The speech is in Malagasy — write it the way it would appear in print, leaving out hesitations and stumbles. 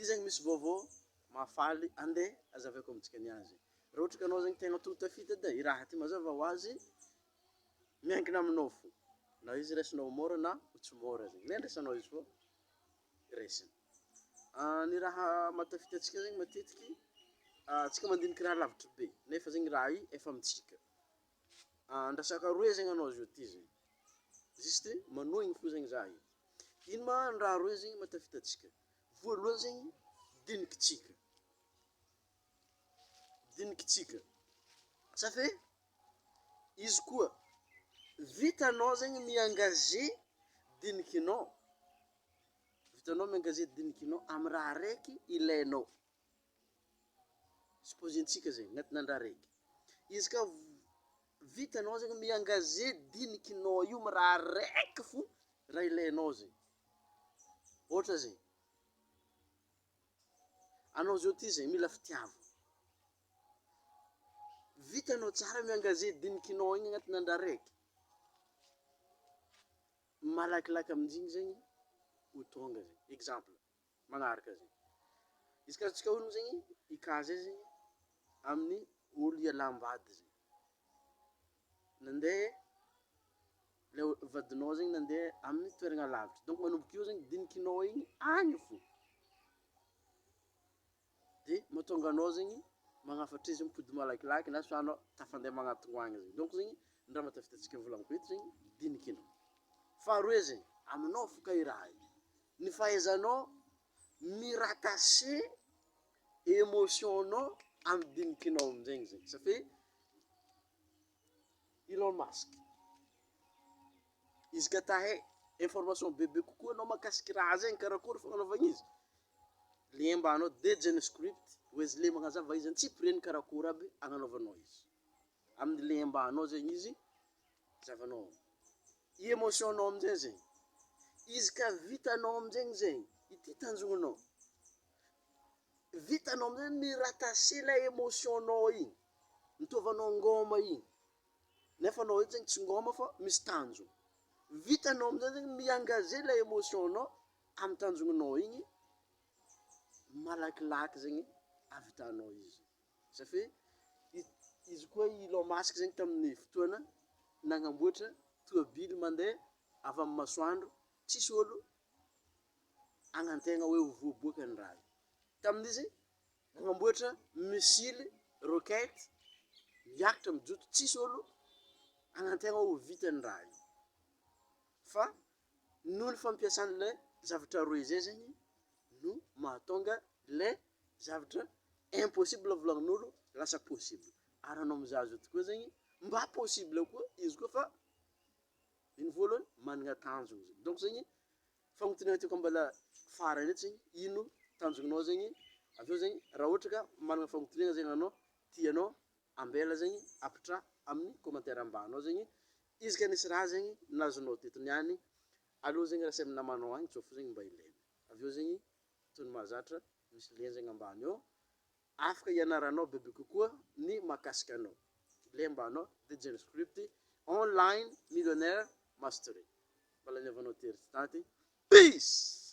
Ty zegny misy vaovao mahafaly andeha azavaiko amintsika niany zegny. Raha ohatra ka anao zegny tegna to tafita edy e, i raha ty mazava ho azy miankina aminao fo, na izy raisinao môra na tsy môra zegny, le andraisanao izy fô raisiny. Ny raha mahatafita antsika zegny matetiky, antsika mandiniky raha lavitry be nefa zegny raha i efa amintsika. Andrasaka roe zegny anao zao ty zegny, juste manohigny fo zegny za eto. Ino ma ny raha roe zegny mahatafita antsika? Voalohany zegny dinikintsika, dinikintsika, ça fait izy koa vitanao zegny mi-engager dinikinao, vitanao mi-engager dinikinao amy raha raiky ilainao, supposer-ntsika zegny agnatin'ny raha raiky, izy ka vitanao zegny mi-engager dinikinao io amy raha raiky fo raha ilainao zegny, ohatra zegny, anao zao ty zegny mila fitiavana, vitanao tsara mi-engager dinikinao igny agnatin'ny raha raiky, malakilaky amin'igny zegny ho tonga zegny, exemple magnaraka zegny, izy ka azontsika honogno zegny i cas zay zegny amin'ny olo ialam-bady zegny, nandeha le vadinao zegny nandeha amin'ny toerana lavitra, donc manomboka eo zegny dinikinao igny agny fo, de mahatonga anao zegny magnafatra izy mipody malakilaky na soit anao tafandeha magnatogno agny zegny, donc zegny ny raha mahatafita antsika volagniko eto zegny dinikinao. Faharoe zegny, aminao fo ka i raha io, ny fahaizanao mi-rattacher émotion-nao amy dinikinao aminjegny zegny, ça fait Elon Musk, izy ka ta hay information bebe kokoa anao mahakasiky raha zegny karakory fagnanaovana izy, lien mbanao DeGeneScript Wesley magnazava izy antsipiriany karakory aby agnanaovanao izy, amin'ny lien mbanao zegny izy zavanao ao. I émotion-nao aminjay zegny, izy ka vitanao aminjegny zegny, ity tanjognonao, vitanao amizay mi-rattacher lay émotion-nao igny, nitaovanao ngôma igny, nefa anao io zegny tsy ngôma fa misy tanjona, vitanao amizay zegny mi-engager lay émotion-nao amy tanjognonao igny, malakilaky zegny ahavitanao izy, ça fait izy koa Elon Musk zegny tamin'ny fotoana nagnamboatra tôbily mandeha avy amy masoandro, tsisy ôlo agnantegna hoe ho voaboaka ny raha io, tamin'izy nagnamboatra missile roquette miakatra mijoto, tsisy ôlo agnantegna ho vitany raha io, fa noho ny fampiasany le zavatra roe zay zegny no mahatonga le zavatra impossible volagnin'olo lasa possible, ary anao mizaha zao tokoa zegny mba possible koa izy koa fa iny voalohany manana tanjona zegny, donc zegny fagnotaniana tiako ambala farany eto zegny, ino tanjognonao zegny, aveo zegny raha ohatra ka manana fagnotaniana zegny anao tianao ambela zegny apitraha amin'ny commentaire ambany ao zegny, izy ka nisy raha zegny nazonao teto niany, aleo zegny rasy amy namanao agny tsô fo zegny mba ilaina, aveo zegny toy ny mahazatra misy lien zegny ambany ao, afaka hianaranao bebe kokoa ny mahakasika anao, lien mbanao DeGeneScript online millionaire mastery, mbola niavanao tery tsy taty, peace.